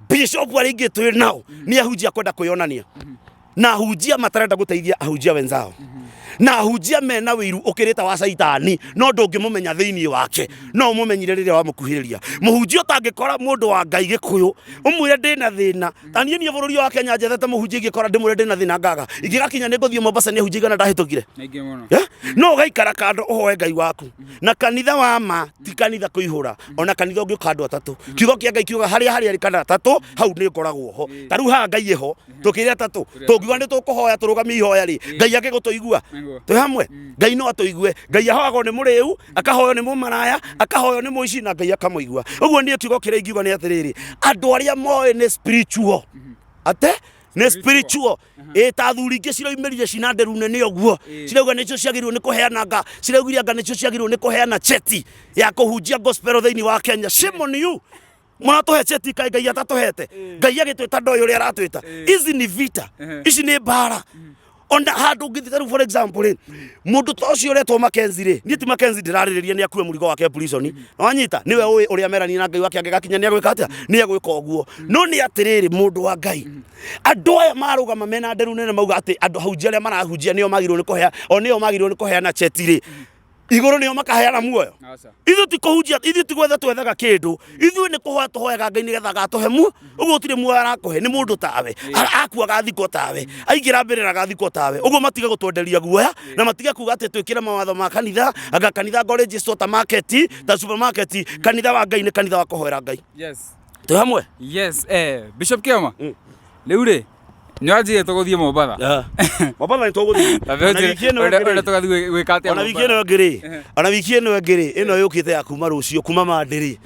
bishop arĩa aingĩ twĩ nao, nĩ ahunjia kwenda kwĩyonania, na ahunjia matarenda gũteithia ahunjia wenzao, na ahunjia mena wĩiru ũkĩrĩte wa caitani. No ndũngĩmũmenya thĩinĩ wake, no ũmũmenyire rĩrĩa wamũkuhĩrĩria. Mũhunjia ũtangĩkora mũndũ wa Ngai Gĩkũyũ ũmwĩre ndĩna thĩna, ta niĩ bũrũri wa Kenya njethete mũhunjia ingĩkora ndĩmwĩre ndĩna thĩna ngaga, ingĩgakinya nĩ ngũthiĩ Mombasa nĩ ahunjia igana ndahĩtũkire. Maingĩ mũno. Eh? No ũgaikara kando ũhoe Ngai waku. Na kanitha wa ma ti kanitha kũihũra, ona kanitha ũngĩũka andũ atatũ, kiugo kĩa Ngai kiuga harĩa harĩa arĩ kana atatũ, hau nĩ ngoragwo ho. Ta rĩu haha Ngai ĩho, tũkĩrĩ atatũ, tũngiuga nĩ tũkũhoya tũrũgamie ihoya rĩ, Ngai angĩgũtũigua? Nĩguo. Twĩ hamwe? Ngai no atũigue. Ngai ahoyagwo nĩ mũrĩu, akahoywo nĩ mũmaraya, akahoywo nĩ mũici, na Ngai akamũigua. Ũguo niĩ kiugo kĩrĩa ingiuga nĩ atĩrĩrĩ, andũ arĩa moĩ nĩ spiritual, ate nĩ spiritual, ĩ ta athuri ingĩ ciroimĩrire cina nderu nene ũguo, cirauga nĩcio ciagĩrĩirwo nĩ kũheana nga, ciraugire anga nĩcio ciagĩrĩirwo nĩ kũheana cheti ya kũhunjia gospel thĩinĩ wa Kenya. Shame on you! Mũratũhe cheti kaĩ Ngai atatũhete? Ngai agĩtwĩta ndoĩ ũrĩa aratwĩta. Ici nĩ vita, ici nĩ mbara. Ona handũ ũngĩthiĩ ta rĩu, for example rĩ, mũndũ ta ũcio ũretwo Mackenzie rĩ, niĩ ti Mackenzie ndĩrarĩrĩria, nĩ akue mũrigo wake prison. Wanyita? Nĩwe ũĩ ũrĩa merania na Ngai wake, angĩgakinya nĩ agwĩka atĩa, nĩ agwĩka ũguo. No nĩ atĩrĩrĩ, mũndũ wa Ngai, andũ aya marũgama mena nderu nene mauga atĩ andũ ahunjia arĩa marahunjia nĩo magĩrĩirwo nĩ kũhea, o nĩo magĩrĩirwo nĩ kũheana cheti rĩ. Igũrũ nĩo makaheana muoyo. Aca. Ithuĩ ti kũhunjia, ithuĩ ti gwetha twethaga kĩndũ, ithuĩ nĩ kũhoya tũhoyaga Ngai nĩgetha agatũhe mu ũguo. Gũtirĩ muoyo arakũhe, nĩ mũndũ tawe. Akua agathikwo tawe, aingĩra mbĩrĩra agathikwo tawe. Ũguo matige gũtwenderia guoya na matige kuga atĩ twĩkĩre mawatho ma kanitha, anga kanitha ngo register ta market, ta supermarket. Kanitha wa Ngai nĩ kanitha wa kũhoera Ngai. Twĩ hamwe. Yes, Bishop Kiama. Rĩu rĩ, nĩ wanjire tũgũthiĩ Mombatha. Mombatha nĩ tũgũthiĩ. Ona wiki ĩno ĩngĩ Ũrĩa rĩ, tũgathiĩ gwĩka atĩa ona wiki Mombatha? ĩno ĩngĩ rĩ, ona wiki ĩno ĩngĩ rĩ, ĩno yũkĩte ya kuma rũciũ, kuma Monday rĩ,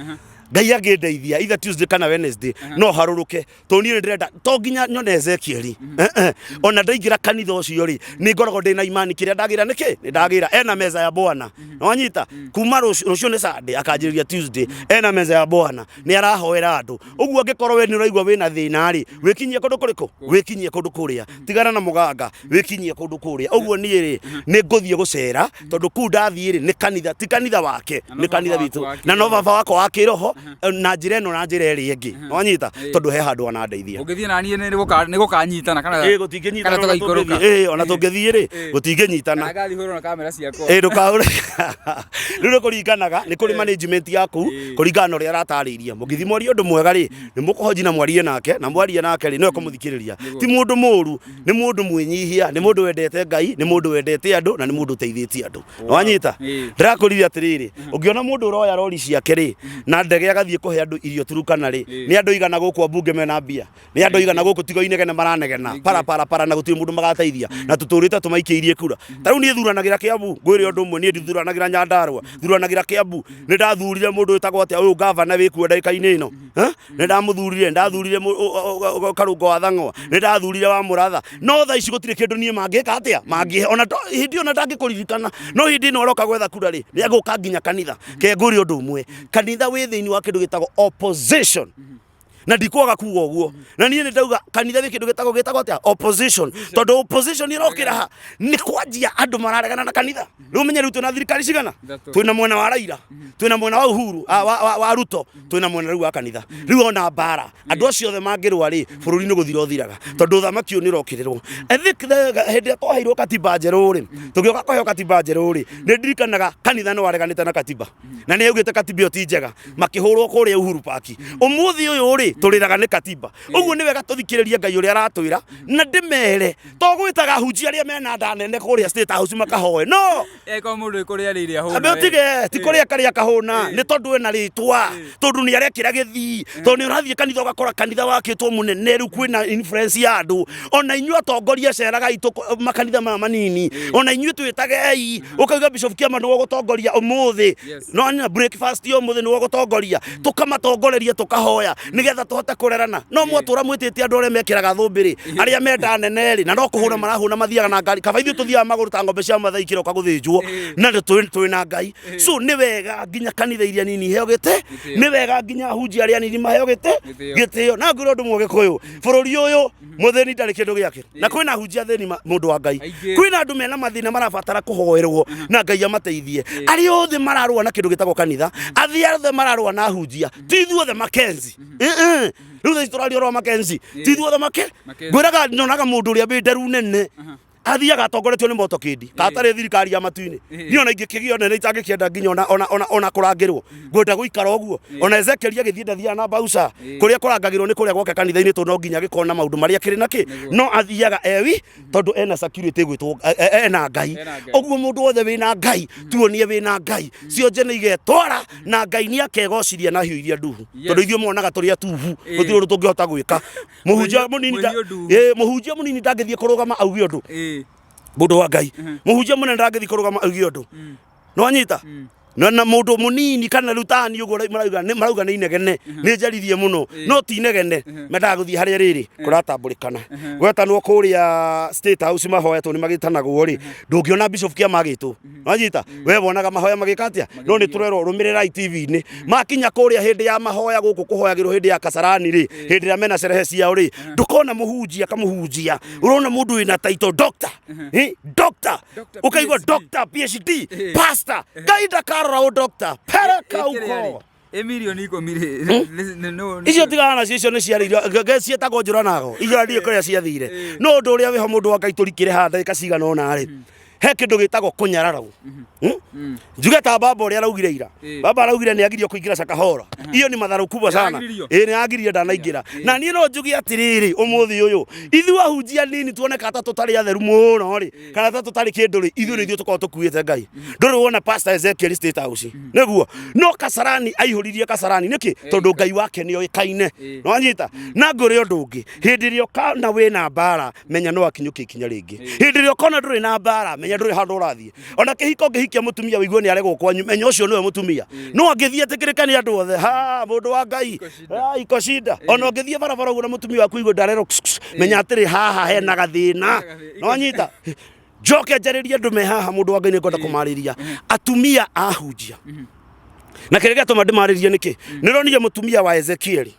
Ngai angĩndeithia either Tuesday kana Wednesday no harũrũke, tondũ niĩ nĩ ndĩrenda to nginya nyone Ezekieli. Ona ndaingĩra kanitha ũcio rĩ, nĩ ngoragwo ndĩ na imani kĩrĩa ndagĩra nĩkĩ nĩ ndagĩra ena meza ya Bwana. Nĩwanyita? Kuma rũciũ, rũciũ nĩ Sunday, akanjĩrĩria Tuesday, ena meza ya Bwana, nĩ arahoera andũ. Ũguo angĩkorwo we nĩ ũraigua wĩna thĩna rĩ, wĩkinyie kũndũ kũrĩkũ? Wĩkinyie kũndũ kũrĩa, tigana na mũganga, wĩkinyie kũndũ kũrĩa. Ũguo niĩ rĩ, nĩ ngũthiĩ gũcera, tondũ kũu ndathiĩ rĩ, nĩ kanitha, ti kanitha wake, Na no nĩ kanitha baba witũ, waku wa na no kĩroho. baba wakwa wa kĩroho, na njĩra ĩno na njĩra ĩrĩa ĩngĩ. Nĩwanyita? Tondũ he handũ anandeithia. Ũngĩthiĩ na niĩ nĩ gũkanyitana kana Ĩĩ, gũtingĩnyitana kana ona tũgaikũrũka. tũngĩthiĩ. Ĩĩ, ona tũngĩthiĩ rĩ, gũtingĩnyitana. Kana ngathiĩ hũrwo na kamera ciakwa. Ĩĩ, ndũkahũre. Rĩu nĩ kũringanaga, nĩ kũrĩ management ya kũu, kũringana na ũrĩa aratarĩirie. Mũngĩthiĩ mwarie ũndũ mwega rĩ, nĩ mũkũhonji na mwarie nake, na mwarie nake rĩ, nĩwe kũmũthikĩrĩria. Ti mũndũ mũru, nĩ mũndũ mwĩnyihia, nĩ mũndũ wendete Ngai, nĩ mũndũ wendete andũ, na nĩ mũndũ ũteithĩtie andũ. Wanyita? Ndĩrakũrire atĩrĩrĩ, ũngĩona mũndũ ũroya rori ciake rĩ, na ndege agathiĩ kũhe andũ irio Turukana rĩ, nĩ andũ igana gũkũ ambunge mena mbia? Nĩ andũ aigana gũkũ tiga inegene maranegena para para para, na gũtirĩ mũndũ magateithia, na tũtũrĩte tũmaikĩirie kura. Ta rĩu niĩ thuranagĩra Kĩambu, ngwĩre ũndũ ũmwe, niĩ ndithuranagĩra Nyandarũa, thuranagĩra Kĩambu. Nĩ ndathurire mũndũ wĩtagwo atĩa ũyũ, gavana wĩkuo ndagĩka-inĩ ĩno. Ha? Nĩ ndamũthurire, ndathurire Karũngo wa Thang'wa, nĩ ndathurire wa Mũratha, no thaa ici gũtirĩ kĩndũ niĩ mangĩka atĩa mangĩhe ona hĩndĩ ĩyo na ndangĩkũririkana, no hĩndĩ ĩno aroka gwetha kura rĩ, nĩ egũka nginya kanitha. Ke ngwĩre ũndũ ũmwe, kanitha wĩ thĩinĩ wa kĩndũ gĩtagwo opposition, na ndikwaga kuga ũguo. Na niĩ nĩ ndauga kanitha wĩ kĩndũ gĩtagwo atĩa, opposition, tondũ opposition ĩrokĩra ha nĩ kwanjia andũ mararegana na kanitha. Rĩu menye rĩu twĩna thirikari cigana? Ithatũ. Twĩna mwena wa Raila, twĩna mwena wa Uhuru, wa Ruto, twĩna mwena rĩu wa kanitha. Rĩu ona mbara andũ acio othe mangĩrũa rĩ, bũrũri nĩ gũthira ũthiraga, tondũ ũthamaki ũyũ nĩ ũrokĩrĩrwo. I think hĩndĩ ĩrĩa twaheirwo katiba njerũ rĩ, tũgĩũka kũheo katiba njerũ rĩ, nĩ ndirikanaga kanitha nĩ wareganĩte na katiba, na nĩ yaugĩte katiba ĩyo ti njega, makĩhũrwo kũrĩa Uhuru Park. Ũmũthĩ ũyũ rĩ, tũrĩraga nĩ katiba. Ũguo nĩ wega tũthikĩrĩrie Ngai ũrĩa aratwĩra, na ndĩmere to gwĩtaga ahunjia arĩa mena nda nene kũrĩa State House makahoe no Eko mũndũ ĩkũrĩa rĩrĩa hũna. Ambe ũtige ti kũrĩa karĩa kahũna, nĩ tondũ ena rĩtwa, tondũ nĩ arekĩra gĩthii, tondũ nĩ ũrathiĩ kanitha ũgakora kanitha wakĩtwo mũnene, rĩu kwĩna influence ya andũ. Ona inyuĩ atongoria ceragai makanitha maya manini, ona inyuĩ twĩtagei, ũkauga Bishop Kĩama nĩwe ũgũtongoria ũmũthĩ. No na breakfast ya ũmũthĩ nĩwe ũgũtongoria, tũkamatongoreria, tũkahoya nĩgetha tũhote kũrerana. No mwatũra mwĩtĩte andũ arĩa mekĩraga thũmbĩ rĩ, arĩa menda nene rĩ, na no kũhũna marahũna, mathiaga na ngari, kaba ithuĩ tũthiaga magũrũ ta ng'ombe cia Mathai kĩroka gũthĩnjwo, na nĩ twĩ na Ngai. So nĩ wega nginya kanitha iria nini iheo gĩtĩ, nĩ wega nginya ahunjia arĩa anini maheo gĩtĩ. Gĩtĩo. Gĩtĩo. Na ngwĩra ũndũ ũmwe, Gĩkũyũ, bũrũri ũyũ mũthĩni ndarĩ kĩndũ gĩake, na kwĩna ahunjia athĩni mũndũ wa Ngai. Aingĩ. Kwĩna andũ mena mathĩna marabatara kũhoerwo na Ngai amateithie. Arĩa othe mararũa na kĩndũ gĩtagwo kanitha, arĩa othe mararũa na ahunjia, ti ithuothe Makenzi. Rĩu thaa ici tũraria ũhoro wa Makenzi, ti ithuothe Mackenzie. Ngwĩraga nyonaga mũndũ ũrĩa wĩ nderu nene athiaga atongoretio nĩ motokĩndi katarĩ thirikari ya matu-inĩ. Niĩ ona ingĩkĩgĩa nene itangĩkĩenda nginya ona kũrangĩrwo, ngwenda gũikara ũguo. Ona Ezekiel agĩthiĩ ndathiaga na mbauca. Kũrĩa kũrangagĩrwo nĩ kũrĩa gwake kanitha-inĩ, tondũ no nginya gĩkorwo na maũndũ marĩa kĩrĩ nakĩ, no athiaga ewi tondũ ena security ĩgwĩtwo ena Ngai. Ena Ngai. Ũguo mũndũ wothe wĩna Ngai, tuonie wĩna Ngai, cionje nĩ igetwara, na Ngai nĩ akegociria na hiũ iria nduhu, tondũ ithuĩ monaga tũrĩ atuhu, gũtirĩ ũndũ tũngĩhota gwĩka. Mũhunjia mũnini Mũhiũ nduhu. Mũhunjia mũnini ndangĩthiĩ kũrũgama auge ũndũ. Mũndũ wa Ngai, mũhunjia mũnene ndangĩthiĩ kũrũgama auge ũndũ. Nĩwanyita? Na mũndũ mũnini kana rĩu tani ũguo marauga nĩ inegene, nĩ njaririe mũno, no ti inegene, mendaga gũthiĩ harĩa rĩrĩ kũratambũrĩkana gwetanwo kũrĩa State House mahoya, tondũ nĩ magĩtanagwo rĩ, ndũngĩona Bishop Kĩama agĩtwo. Wanyita? We wonaga mahoya magĩka atĩa? No nĩ tũrerwo rũmĩrĩrai TV-inĩ. Makinya kũrĩa hĩndĩ ya mahoya gũkũ kũhoyagĩrwo hĩndĩ ya Kasarani rĩ, hĩndĩ ĩrĩa mena cerehe ciao rĩ, ndũkona mũhunjia kamũhunjia, ũrona mũndũ wĩna title doctor. Doctor. Doctor Ũkaigua PhD. Doctor PhD, pastor. Ngai ndakarora ũ doctor. Pereka Ĩkĩrĩa uko. rĩ? Ĩ mirioni 10 rĩ, Icio tigana nacio, icio nĩ ciarĩ irio ciĩtagwo njũranago, icio ndiĩ kũrĩa ciathire. No ũndũ ũrĩa wĩho, mũndũ wa Ngai, tũrikĩre haha ndagĩka cigana ũna rĩ, He kĩndũ gĩtagwo kũnyararwo. Njuge ta baba ũrĩa araugire ira. Baba araugire nĩ agirio kũingĩra Shakahola. Iyo ni madhara kubwa sana. Nĩagiririo? Ĩĩ, nĩ agirio, ndanaingĩra. Na niĩ no njuge atĩrĩrĩ, ũmũthĩ ũyũ ithuĩ ahunjia nini tuoneka ta tũtarĩ atheru mũno rĩ, kana ta tũtarĩ kĩndũ rĩ, ithuĩ nĩ ithuĩ tũkoragwo tũkuĩte Ngai. Ndũrĩ wona Pastor Ezekiel State House nĩguo no Kasarani aihũririe Kasarani nĩkĩ? Tondũ Ngai wake nĩ oĩkaine. Nĩwanyita? Na ngũrĩ ũndũ ũngĩ, hĩndĩ ĩrĩa ũkona wĩna mbara, menya no akinyũkia ikinya rĩngĩ. Hĩndĩ ĩrĩa ũkona ndũrĩ na mbara, menya ndũrĩ handũ ũrathiĩ. Ona kĩhiko ũngĩhikia mũtumia ũigue nĩ aregwo kwanyu, menya ũcio nĩwe mũtumia. No angĩthiĩ etĩkĩrĩke nĩ andũ othe, ha mũndũ wa Ngai. Ah, iko shida. Ona ũngĩthiĩ barabara ũguo na mũtumia waku igue ndarerwo, menya atĩrĩ, haha hena gathĩna. Nĩwanyita? Njoke njarĩrie andũ me haha, mũndũ wa Ngai, nĩ ngwenda kũmarĩria atumia ahunjia. Na kĩrĩa gĩatũma ndĩmarĩrie nĩkĩ? Nĩronire mũtumia wa Ezekieli.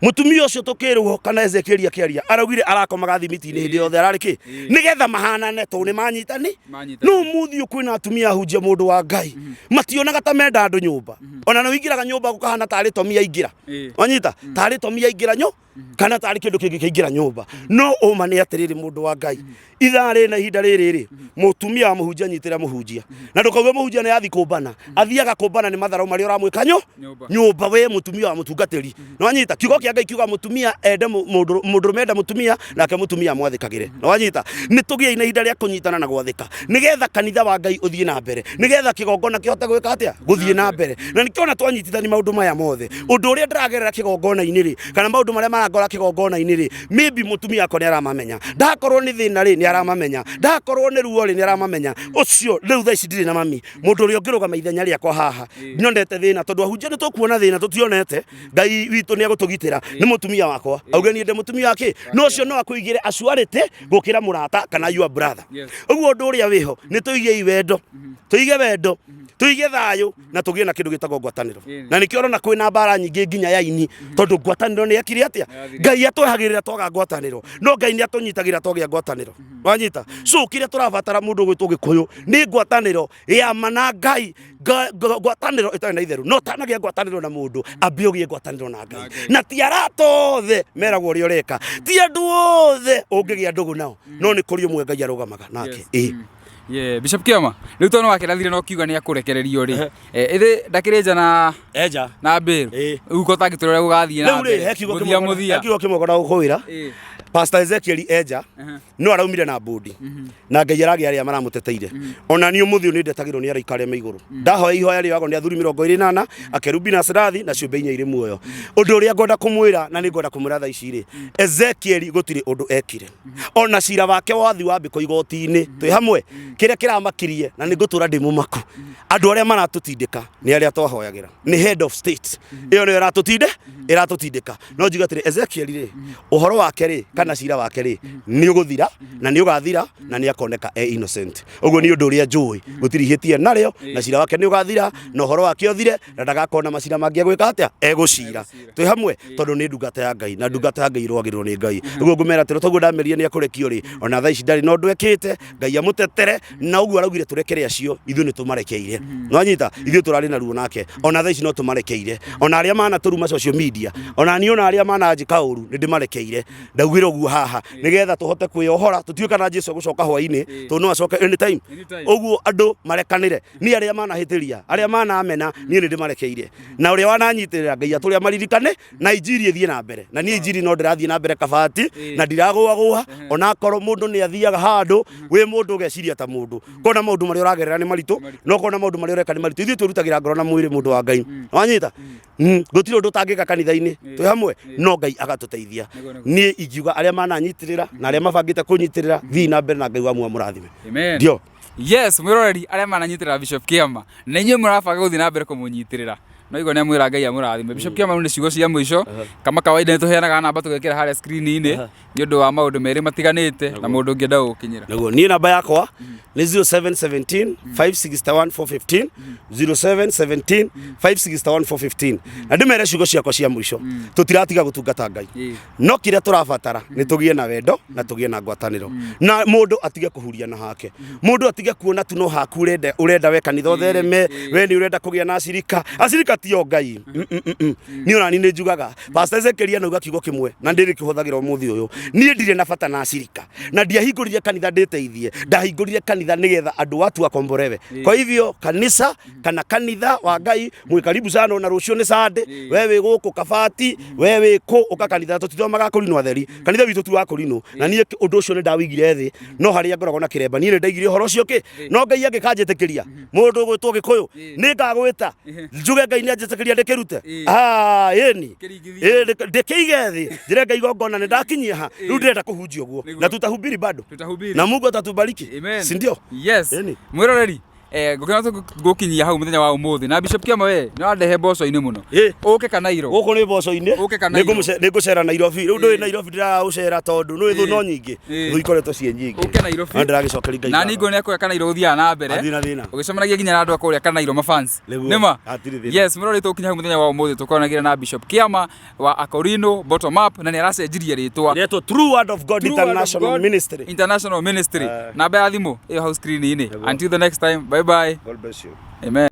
Mũtumia ũcio tũkĩrwo kana Ezekieli akĩaria araugire arakomaga thimiti-inĩ hĩndĩ yothe ararĩ kĩ nĩgetha mahanane tondũ nĩ manyitani. Manyitani. No ũmũthĩ ũyũ kwĩna atumia ahunjia, mũndũ wa Ngai, mationaga ta menda andũ nyũmba. Ona nĩ ũingĩraga nyũmba gũkahana tarĩ tomi aingĩra. Wanyita? Tarĩ tomi aingĩra nyo kana tarĩ kĩndũ kĩngĩ kĩaingĩra nyũmba. No ũma nĩ atĩrĩrĩ, mũndũ wa Ngai, ithaa rĩrĩ na ihinda rĩrĩ rĩ, mũtumia wa mũhunjia, nyitĩra mũhunjia na ndũkauge mũhunjia nĩ athi kũmbana. Athiaga kũmbana nĩ matharau marĩa ũramwĩka nyo Nyũmba. Nyũmba we mũtumia wa mũtungatĩri. Nĩwanyita? Kiugo kĩa Ngai kiuga mũtumia ende mũndũrũme ende mũtumia, nake mũtumia amwathĩkagĩre. Nĩwanyita? Nĩ tũgĩei na ihinda rĩa kũnyitana na gwathĩka nĩgetha kanitha wa Ngai ũthiĩ na mbere, nĩgetha kĩgongona kĩhote gwĩka atĩa? Gũthiĩ na mbere. Na nĩkĩo ona twanyitithani maũndũ maya mothe, ũndũ ũrĩa ndĩragerera kĩgongona-inĩ rĩ, kana maũndũ marĩa marangora kĩgongona-inĩ rĩ, maybe mũtumia wakwa nĩ aramamenya. Ndakorwo nĩ thĩna rĩ, nĩ aramamenya. Ndakorwo nĩ ruo rĩ, nĩ aramamenya. Ũcio rĩu thaa ici ndirĩ na mami, mũndũ ũrĩa ũngĩrũgama ithenya rĩakwa haha nyonete thĩna, tondũ ahunjia nĩ tũkuona thĩna, tũtionete Ngai witũ nĩ egũtũgitĩra, nĩ mũtumia wakwa. Auge niĩ ndĩ mũtumia wake, no ũcio no akũigĩre asuarĩte gũkĩra mũrata kana your brother. Ũguo ũndũ ũrĩa wĩho nĩ tũigei wendo, tũige wendo, tũige thayũ, na tũgĩe na kĩndũ gĩtagwo ngwatanĩro. Na nĩkĩo ũrona kwĩna mbara nyingĩ nginya ya ini, tondũ ngwatanĩro nĩ yekire atĩa? Ngai atwehagĩrĩra twaga ngwatanĩro, no Ngai nĩ atũnyitagĩra twagĩa ngwatanĩro. Wanyita? So kĩrĩa tũrabatara, mũndũ ũgwĩtwo Gĩkũyũ, nĩ ngwatanĩro ya ma na Ngai, ngwatanĩro ĩtarĩ na itherũ. No ũtanagĩa ngwatanĩro na mũndũ, ambia ũgĩe ngwatanĩro na Ngai. Na ti arata othe meragwo ũrĩa ũreka, ti andũ othe ũngĩgĩa ndũgũ nao, no nĩ kũrĩ ũmwe Ngai arũgamaga nake. Ĩĩ. Yeah, Bishop Kiama, rĩu tondũ nĩwakĩrathire na ũkiuga nĩ akũrekererio rĩ, ĩthĩ ndakĩrĩ nja na Enja. Na bail. Rĩu ko tangĩtwĩra ũrĩa gũgathiĩ na Rĩu rĩ, mbere. he kiugo Mũthia kĩmwe, mũthia. he kiugo kĩmwe ngwenda gũkũwĩra. Pastor Ezekiel Enja no araumire na mbũndi na Ngai aragĩa arĩa maramũteteire. Ona niĩ ũmũthĩ ũyũ nĩ ndetagĩrwo nĩ araika arĩa me igũrũ. Ndahoya ihoya rĩoyagwo nĩ athuri 24, akerubi na serathi na ciũmbe inya irĩ muoyo. Ũndũ ũrĩa ngwenda kũmwĩra, na nĩ ngwenda kũmwĩra thaa ici rĩ, Ezekiel gũtirĩ ũndũ ekire. Ona cira wake wathi wambĩkwo igoti-inĩ, twĩ hamwe, kĩrĩa kĩramakirie, na nĩ ngũtũra ndĩ mũmaku, andũ arĩa maratũtindĩka nĩ arĩa twahoyagĩra, nĩ head of state ĩyo nĩyo ĩratũtindĩka. No njuge atĩrĩ, Ezekiel rĩ, ũhoro wake rĩ, kana cira wake rĩ, nĩ ũgũthira na nĩ ũgathira na nĩ akoneka e innocent. Ũguo nĩ ũndũ ũrĩa njũĩ, gũtirĩ ihĩtia narĩo, na cira wake nĩ ũgathira na ũhoro wake ũthire, na ndagakorwo na macira mangĩ egwĩka atĩa, egũcira. Twĩ hamwe? Tondũ nĩ ndungata ya Ngai, na ndungata ya Ngai ĩrũagĩrĩrwo nĩ Ngai. Ũguo ngũmera atĩrĩ, toguo ndamerire nĩ akũrekio rĩ, ona thaa ici ndarĩ na ũndũ ekĩte. Ngai amũtetere, na ũguo araugire tũrekere acio, ithuĩ nĩ tũmarekeire. Nwanyita? Ithuĩ tũrarĩ na ruo nake, ona thaa ici no tũmarekeire. Ona arĩa manatũruma social media, ona niĩ, ona arĩa mananjĩka ũru, nĩ ndĩmarekeire. Ndaugire ũguo haha nĩgetha tũhote kwĩyohora. Tũtiũĩ kana Jesu egũcoka hwainĩ, tondũ no acoke anytime. Anytime. Ũguo andũ marekanĩre. Niĩ arĩa manahĩtĩria, arĩa manamena, niĩ nĩ ndĩmarekeire, na ũrĩa wananyitĩrĩra, Ngai atũrĩa maririkane, na injiri ĩthiĩ na mbere. Na niĩ injiri no ndĩrathiĩ na mbere kabati na ndiragũagũa. Onakorwo mũndũ nĩ athiaga handũ wĩ mũndũ ũgeciria ta mũndũ, kona maũndũ marĩa ũragerera nĩ maritũ, no kona maũndũ marĩa ũreka nĩ maritũ, ithuĩ twĩrutagĩra ngoro na mwĩrĩ, mũndũ wa Ngai. Wanyita? Gũtirĩ ũndũ ũtangĩka kanitha-inĩ, twĩ hamwe, no Ngai agatũteithia. Niĩ ingiuga arĩa mananyitĩrĩra na arĩa mabangĩte kũnyitĩrĩra, thiĩ na mbere na Ngai wa muoyo mũrathime. Amen. Ndio. Yes, mwĩroreri, arĩa mananyitĩrĩra Bishop Kĩama na inyuĩ mũrabanga gũthiĩ na mbere kũmũnyitĩrĩra, no igua nĩ amwĩra Ngai amũrathime. Bishop Kĩama, rĩu nĩ ciugo cia mũico. Kama kawaida nĩ tũheanaga namba tũgekĩra harĩa screen-inĩ nĩ ũndũ wa maũndũ merĩ matiganĩte na mũndũ ũngĩenda gũgũkinyĩra. Naguo niĩ namba yakwa nĩ 0717 561 415, 0717 561 415. Na ndĩmere ciugo ciakwa cia mũico, tũtiratiga gũtungata Ngai, no kĩrĩa tũrabatara nĩ tũgĩe na wendo na tũgĩe na ngwatanĩro, na mũndũ atige kũhuria na hake, mũndũ atige kuona tu no haku ũrenda, ũrenda we kanitha ũthereme, we nĩ ũrenda kũgĩa na acirika. Acirika tio Ngai. Niĩ ona niĩ nĩ njugaga Pastor Ezekiel anauga kiugo kĩmwe na ndĩrĩkĩhũthagĩra ũmũthĩ ũyũ. Niĩ ndirĩ na bata na acirika na ndiahingũrire kanitha ndĩteithie, ndahingũrire kanitha nĩgetha andũ watu wakombolewe. Kwa hivyo kanisa kana kanitha wa Ngai mwĩ karibu sana, ona rũciũ nĩ Sunday, we wĩ gũkũ Kabati, we wĩ kũ, ũka kanitha. Tũtithomaga kũrinũ atheri, kanitha witũ ti wa kũrinũ, na niĩ ũndũ ũcio nĩ ndawĩigire thĩ, no harĩa ngoragwo na kĩremba niĩ nĩ ndaigire ũhoro ũcio kĩ, no Ngai angĩkanjĩtĩkĩria mũndũ ũgwĩtwo Gĩkũyũ nĩ ngagwĩta njuge Ngai nĩ anjĩtĩkĩria ndĩkĩrute. Ah, ĩni. Kĩringithie. Ĩ, ndĩkĩige thĩ njĩre Ngai igongona nĩ ndakinyia ha rĩu ndĩrenda kũhunjia ũguo na tutahubiri bado Tutahubiri. Na Mungu atatubariki. Amen. Si ndio? Yes. Ĩni. Mwĩroreri, ngũkena gũkinyia hau mũthenya wa ũmũthĩ na Bishop Kĩama, we nĩ wandehe mboco-inĩ mũno. Ũke Kanairo. Gũkũ nĩ mboco-inĩ. Ũke Kanairo. Nĩngũcera Nairobi rĩu. Ndũĩ Nairobi ndĩraũcera tondũ nĩ thũ no nyingĩ. Thũ ikoretwo ciĩ nyingĩ. Ũke Nairobi. Na ndĩragĩcokeria Ngai Na ngatho. ningũ nĩ akũrĩa Kanairo gũthiaga na mbere. Hatirĩ na thĩna. Ũgĩcemanagia nginya na andũ a kũrĩa Kanairo mafans. Nĩguo. Nĩma. Hatirĩ thĩna. Yes, mũrori, tũkinya hau mũthenya wa ũmũthĩ tũkoranagĩra na Bishop Kĩama wa Akorino Bottom Up, na nĩ aracenjirie rĩtwa. Ĩretwo True Word of God True Word of International God Ministry. International Ministry. Namba ya thimũ ĩyo hau screen-inĩ. Until the next time, bye bye. God bless you. Amen.